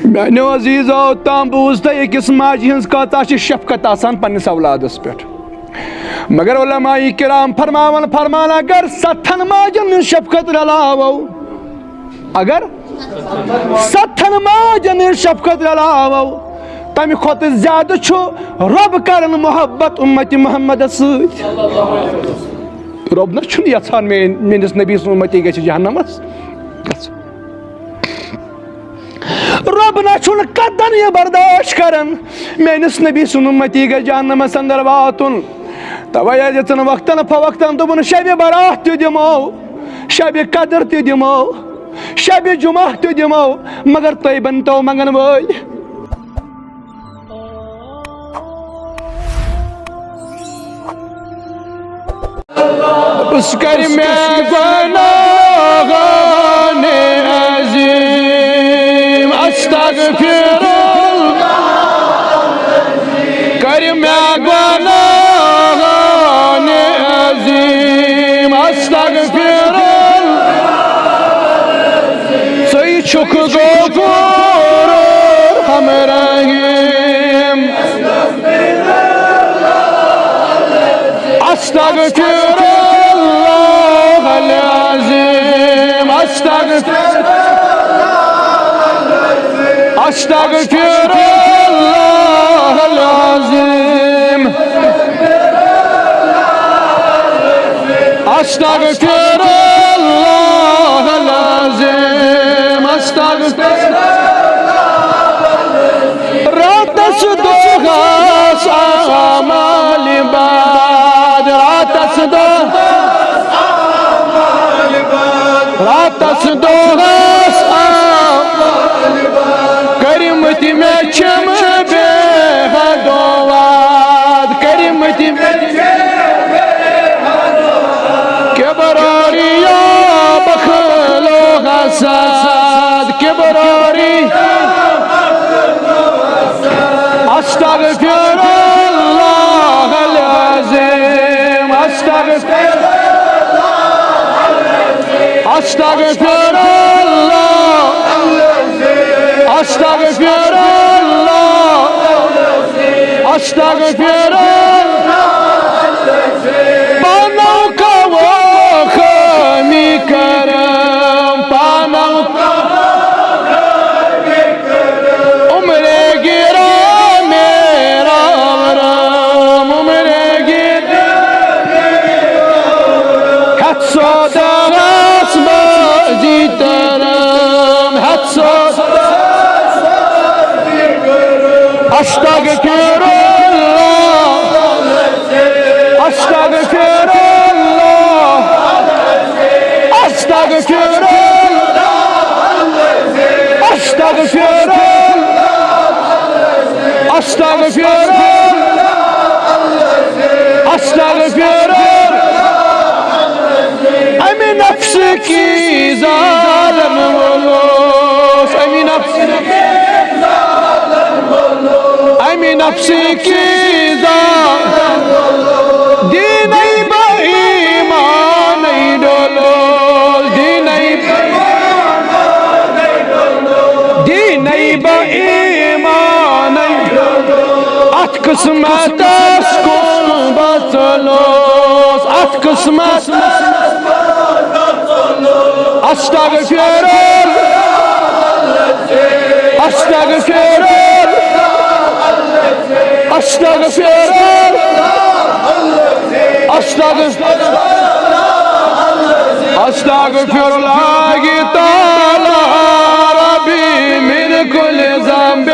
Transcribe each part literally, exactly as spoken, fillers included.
میانیو عزیزو، تام بوٗز تۄہہِ أکِس ماجہِ ہٕنٛز کۭژاہ چھِ شفقت آسان پننِس اولادس پٮ۪ٹھ۔ مگر علماء کرام فرماوان، فرمان، اگر ستن ماجن ہٕنٛز شفقت رلاوو، اگر ستن ماجن ہٕنٛز شفقت رلاوو، تمہِ کھۄتہٕ زیادٕ چھُ رۄب کران محبت امت محمدس سۭتۍ۔ رۄب نہ چھُنہٕ یژھان میٲنۍ، میٲنِس نبی سٕنٛز امتی گژھِ جہنمس گژھُن۔ رۄب نہ چھُنہٕ قطعاً یہِ برداشت کران میٲنِس نبی سُنٛد اُمتی گژھِ جہنمس اندر واتُن۔ توے حض دِژن وقتاً فوقتاً دوٚپُن، شبِ برات تہِ دِمو، شبِ قدر تہِ دِمو، شبِ جمعہ تہِ دِمو، مگر تُہۍ بنتو منگن وٲلۍ۔ اس کر مےٚ گۄناہن عظیٖم استغفر اللہ۔ کر مےٚ گۄناہن عظیٖم استغفر اللہ۔ ژٕے چھُکھ غفور رحیم۔ استغفر اللہ العظیم، استغفر، استغفر اللہ العظیم، استغفر اللہ العظیم، استغفر۔ راتس دۄہس اعمال بد، راتس دۄہ، راتس دۄہس اعمال بد۔ کٔرمٕتۍ مےٚ چھِم بے حد واد، کٔرمٕتۍ مےٚ چھِم بے حد واد۔ کبر و ریا، بخل و حسد، کبر و ریا۔ استغفر اللہ العظیم، استغفر، استغفر اللہ، استغفر اللہ، استغفر اللہ۔ پانو کاوو خٲمی کرم، پانو عمر گرا میرا ورم، عمر گرا۔ ہتھ سوداہس بازی ترم، ہتھ سوداہس بازی ترم۔ استغفر اللہ، استغفر اللہ، استغفر اللہ، استغفر اللہ، استغفر اللہ۔ استغفر۔ اَمہِ نفسہٕ کی ظالم ووٚنُس، اَمہِ نفسہٕ کی ظالم ووٚنُس، اَمہِ نفسہٕ کی ظالم ووٚنُس۔ دیٖنَے بہٕ ایٖمانَے ڈوٚلُس، دیٖنَے بہٕ ایٖمانَے ڈوٚلُس، دیٖنَے بہٕ ایٖمانَے۔ اَتھ قٕسمتَس کُن بہٕ ژوٚلُس، اَتھ قٕسمت۔ استغفر، استغفر، استغفر، استغفر۔ استغفر اللہ تعالی ربی من کل ذنب۔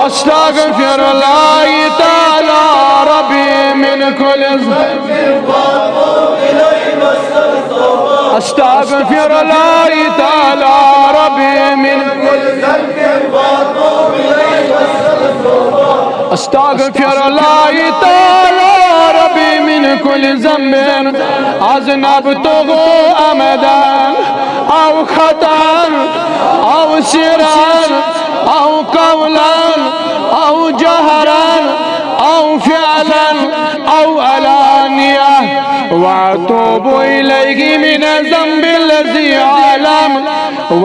استغفر اللہ تعالی ربی من کل ذنب۔ استغفر اللہ تعالی ربی من کل ذنب۔ استغفر اللہ تعالی ربی من کل ذنب۔ اذنبت عمدا او خطأ او سرا او قولا او جهرا او فعلا او علانية، وأتوب إليه من الذنب الذي أعلم،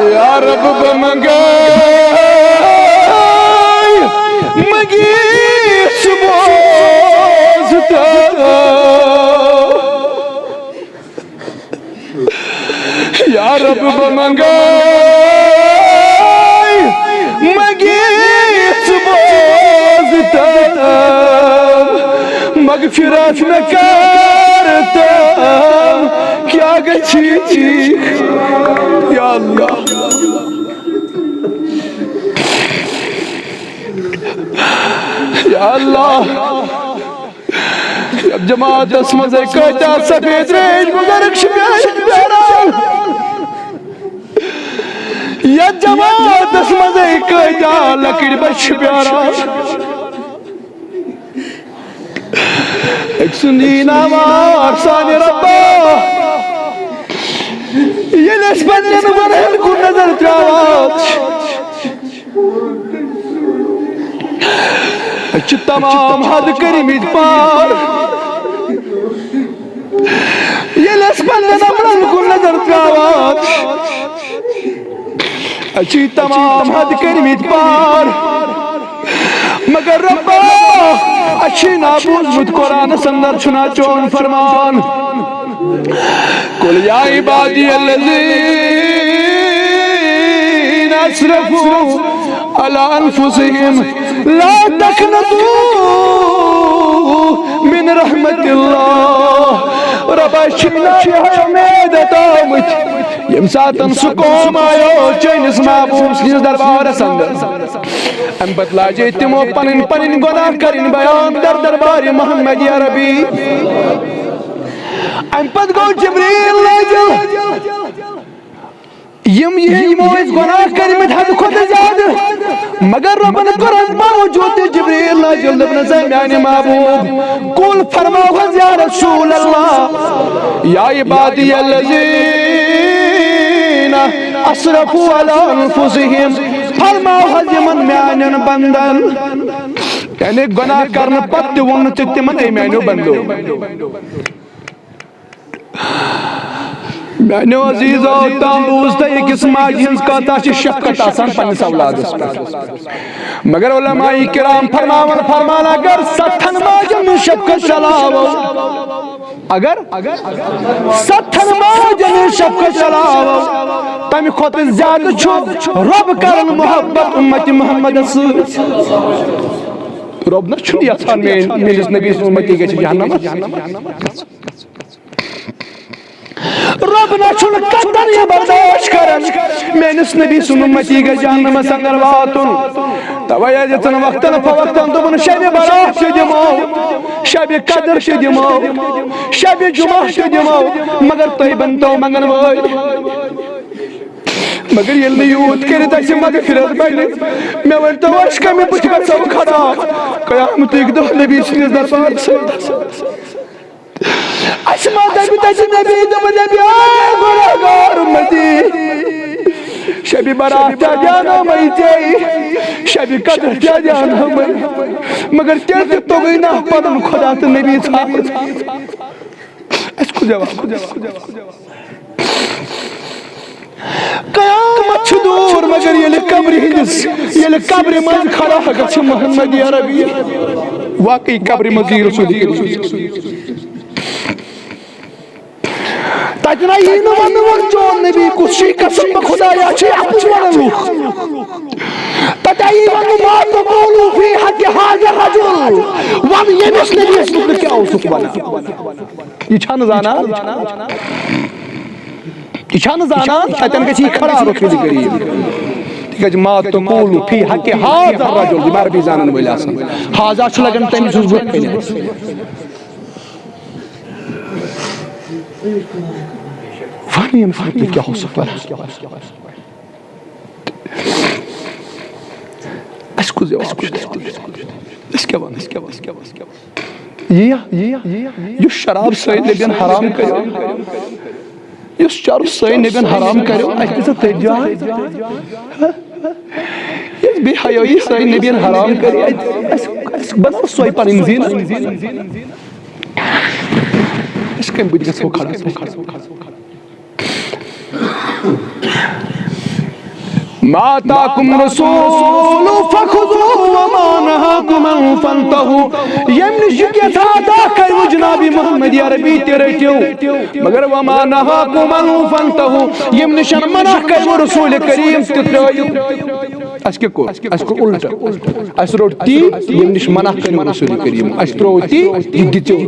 یا رب، بہٕ منٛگے مٔنٛگِتھ بوزتو۔ یا رب، بہٕ منٛگے مٔنٛگِتھ بوزتو۔ مغفرت مےٚ کر تہٕ کیٛاہ گژھی؟ یا اللہ، یا اللہ، یتھ جماعتس منٛز ہے کۭتیاہ سفید ریش بزرگ چھِ پیاران۔ یتھ جماعتس منٛز ہے کۭتیاہ لۄکٕٹۍ بچہِ چھِ پیاران۔ أکۍ سُنٛد یی ناوار سانہِ رۄبا، ییٚلہِ أسۍ پننٮ۪ن گۄنہن کُن نظر تراوان چھِ، أسۍ چھِ تمام حد کٔرمٕتۍ پار۔ ییٚلہِ أسۍ پننٮ۪ن عملن کُن نظر تراوان چھِ، أسۍ چھِ تمام حد کٔرمٕتۍ پار۔ مگر رۄبا، اَسہِ چھُے نا بوٗزمُت قرآنس اندر چھُنا چون فرمان؟ قل یا عبادی الذین أسرفوا على أنفسهم لا تقنطوا من رحمة الله۔ رۄبا، چھِنہٕ یہِ اُمید تھٲومٕتۍ، ییٚمہِ ساتَن سُہ قوم آیو چٲنِس محبوٗب سٕنٛدِس دربارَس اندر، اَمہِ پتہٕ لاجے تِمو پنٕنۍ پنٕنۍ گۄناہ کرٕنۍ بیان در دربارِ محمد عربی۔ اَمہِ پتہٕ گوٚو جبریل نازل۔ یِم یِہِنٛدۍ یِمو ٲسۍ گۄناہ کٔرمٕتۍ حدٕ کھۄتہٕ زیادٕ، مگر رۄبن کوٚرُن باوجود تہِ جبریل نازل، دوٚپنس، "اے میانہِ محبوب، قل فرماو حظ یا رسول اللہ، یا عبادی الذین اسرفوا علی انفسہم"، فرماو حظ یِمن میانٮ۪ن بندن، یعنی گۄناہ کرنہٕ پتہٕ تہِ ووٚن نہٕ ژےٚ تِمن، "اے میانیو بندو"۔ میانیو عزیزو، تام بوٗز تۄہہِ أکِس ماجہِ ہٕنٛز کتھ، تتھ چھِ شفقت آسان پننِس اولادس پٮ۪ٹھ۔ مگر علماء کرام فرماوان، فرمان، اگر ستھن ماجن ہٕنٛز شفقت چلاوو، اگر ستھن ماجن ہٕنٛز شفقت چلاوو، تمہِ کھۄتہٕ زیادٕ چھُ رۄب کران محبت امت محمدس سۭتۍ۔ رۄب نہ چھُنہٕ یژھان میٲنۍ، میٲنِس نبی سٕنٛز امتی گژھِ جہنمس۔ رۄب نہ چھُنہٕ قطعاً یہِ برداشت کران، میٲنِس نبی سُنٛد اُمتی گژھِ جہنمس اندر واتُن۔ توے ییٚلہِ ژن وقتاً فوقتاً دوٚپُن، شبِ برات تہِ دِمو، شبِ قدر تہِ دِمو، شبِ جمعہ تہِ دِمو، مگر تُہۍ بنتو منگن وٲلۍ۔ مگر ییٚلہِ نہٕ یوٗت کٔرِتھ اَسہِ مغفرت بنہِ، مےٚ ؤنۍ تو، أسۍ کمہِ بُتھِ گژھو کھڑا؟ قیامتٕکۍ دۄہ نبی سٕنٛدِس دربارس۔ اَسہِ ما دَپہِ تَتہِ نبی، دوٚپُن، نبی، آ گۄناہگار اُمتی، شبِ برات تہِ دیانو مَے ژےٚ، شبِ قدر تہِ دیانو مَے، مگر تیٚلہِ تہِ توٚگُے نہ پَنُن خدا تہٕ نبی ژھانٛڈُن۔ اَسہِ کُس جواب؟ قیامت چھِ دوٗر، مگر ییٚلہِ قبرِ ہٕنٛدِس، ییٚلہِ قبرِ منٛز کھڑا گژھِ محمد عربی، واقعی قبرِ منٛز یی رسول کریم۔ تتہِ نہ یی نہٕ وننہٕ وۄنۍ چون نبی کُس چھُے، قسم بہٕ خدایا چھُے اَپُز ونان لُکھ۔ تتہِ یی وننہٕ، ما تقول فی حق هذا الرجل، ون ییٚمِس نبیَس مُتعلق کیٛاہ اوسُکھ ونان۔ یہِ چھا نہٕ زانان؟ یہِ چھا نہٕ زانان؟ تتٮ۪ن گژھِ یہِ کھڑا رسول کریم۔ تِکیٛازِ ما تقول فی حق هذا الرجل، یِم عربی زانن وٲلۍ آسان۔ هذا چھُ لگان تٔمۍ سٕنٛز برٛونٛہہ کنہِ۔ وَن ییٚمِس مُتعلِق کیٛاہ اوسُکھ وَنان؟ اَسہِ کُس جواب چھُ تَتہِ؟ أسۍ کیٛاہ وَنو؟ أسۍ کیٛاہ وَنو؟ أسۍ کیٛاہ وَنو؟ یہِ یا، یہِ یا، یُس شراب سٲنۍ نبیَن حرام کٔرِو، یُس چرس سٲنۍ نبیَن حرام کٔرِو، اَسہِ دِژ تٔتھۍ جایہِ۔ یُس بے حیٲیی سٲنۍ نبیَن حرام کٔرِو، اَسہِ، اَسہِ، اَسہِ بنٲو سۄے پَنٕنۍ زیٖنت۔ أسۍ کَمہِ بُتھِ گژھو کھڑا؟ ما آتاکم رسول فخذوه وما نهاکم عنه فانتهوا۔ ییٚمہِ نِش یہِ کینٛژھا عطا کَرِوٕ جناب محمد عربی، تہِ رٔٹِو، مگر وما نهاکم عنه فانتهوا، ییٚمہِ نِش منع کَرِوٕ رسول کریم، تہِ ترٛٲیِو۔ اَسہِ کیٛاہ کوٚر؟ اَسہِ کوٚر اُلٹہٕ۔ اَسہِ روٚٹ تی، ییٚمہِ نِش منع کٔرِو رسول کریم۔ اَسہِ ترٛوو تی، یہِ دِژیو۔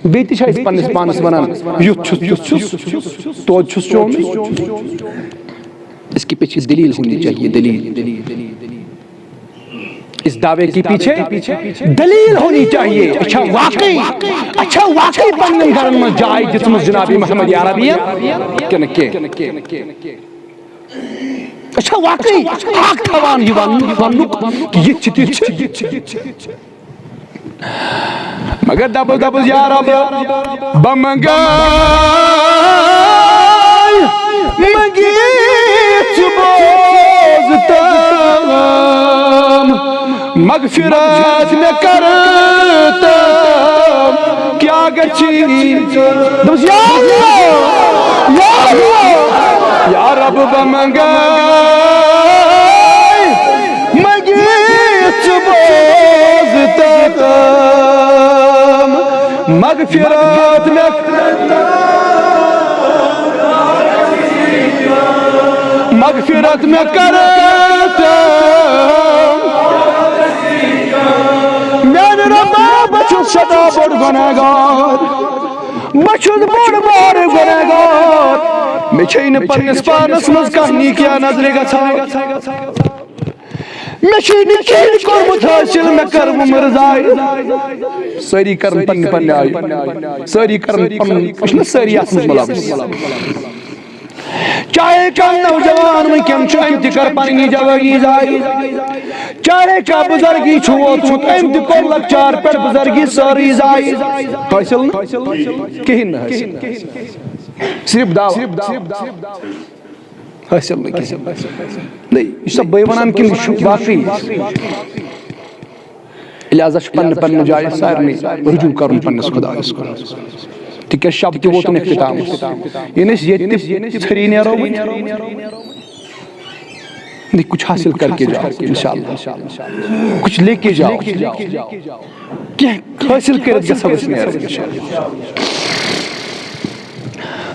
بیٚیہِ تہِ چھِ أسۍ پننِس پانس ونان، یُتھ چھُس، یُتھ چھُس، توتہِ چھُس چومُت۔ اس کے پیچھے دلیل ہونی چاہیے، دلیل۔ اس دعوے کے پیچھے دلیل ہونی چاہیے۔ اچھا واقعی، اچھا واقعی پننٮ۪ن گرن منٛز جاے دِژمٕژ جناب محمد عربی کِنہٕ کینٛہہ؟ اچھا واقعی حق تھاوان یہِ ون-، وننُک کہِ یِتھ چھِ، تِتھ چھِ۔ مگر دپس، دپس، یا رب، بہٕ منگے، منگیت بوز تام، مغفرت مےٚ کر تام، کیٛاہ گژھی؟ دوٚپُس، یا اللہ، یا اللہ، یا رب، بہٕ منگے، منگیت بوز تام، مغفرت مےٚ، مغفرت مغفرت مےٚ کر۔ میانہِ رۄبا، بہٕ چھُس سٮ۪ٹھاہ بوٚڑ گۄناہگار، بہٕ چھُس بوٚڑ بارٕ گۄناہگار۔ مےٚ چھے نہٕ پننِس پانس منٛز کانٛہہ نیکیا نظرِ گژھان۔ مےٚ چھُے نہٕ کِہیٖنۍ کوٚرمُت حٲصِل، مےٚ کر وۄنۍ رضاے۔ سٲری کرن پننہِ پننہِ آیہِ، سٲری کرن پنُن، أسۍ چھِنہ سٲری اتھ منٛز مُلوث۔ چاہے کانٛہہ نوجوان وٕنکٮ۪ن چھُ، أمۍ تہِ کٔر پنٕنۍ یہِ جوٲنی ضایع۔ چاہے کانٛہہ بُزرگی چھُ ووتمُت، أمۍ تہِ کوٚر لۄکچار پٮ۪ٹھ بُزرگی سٲرٕے ضایع۔ حٲصِل نہٕ کِہیٖنۍ نہٕ حٲصِل۔ صرف دعویٰ۔ حٲصِل نہٕ کِہیٖنۍ۔ نہ، یہِ چھُسا بٕے وَنان کِنہٕ یہِ چھُ واقعی؟ لہذا چھُ پننہِ پننہِ جایہِ سارنٕے رجوع کرُن پننِس خۄدایَس کُن۔ تِکیٛازِ شب تہِ ووتُن اختتامَس۔ ییٚلہِ أسۍ ییٚتہِ تہِ ژھٔری نیرو وۄنۍ، نہیں، کچھ حاصل کر کے جاؤ، انشاءاللہ۔ کچھ لے کے جاؤ۔ کینٛہہ حٲصِل کٔرِتھ گژھو أسۍ نیرٕنۍ۔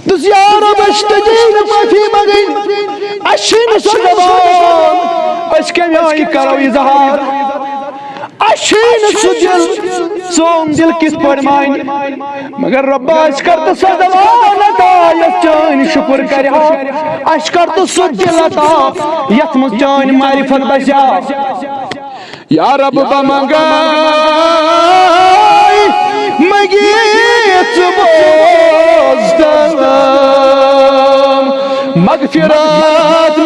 دوٚپُس، یا رب، أسۍ چھِ ژےٚ نہٕ معٲفی منٛگٕنۍ، اَسہِ چھِی نہٕ سۄ زبان، أسۍ کَمہِ آیہِ کَرو اظہار؟ اَسہِ چھِی نہٕ سُہ دِل، سون دِل کِتھ پٲٹھۍ مانہِ؟ مگر رۄبا، اَسہِ کر تہٕ سۄ زبان عطا، یۄس چٲنۍ شُکُر کرِ ہا۔ اَسہِ کر تہٕ سُہ دِل عطا، یَتھ منٛز چٲنۍ معرفت بسہِ ہا۔ یا رب، بہٕ منگے، منگی ژٕ بوز تہٕ مغفرت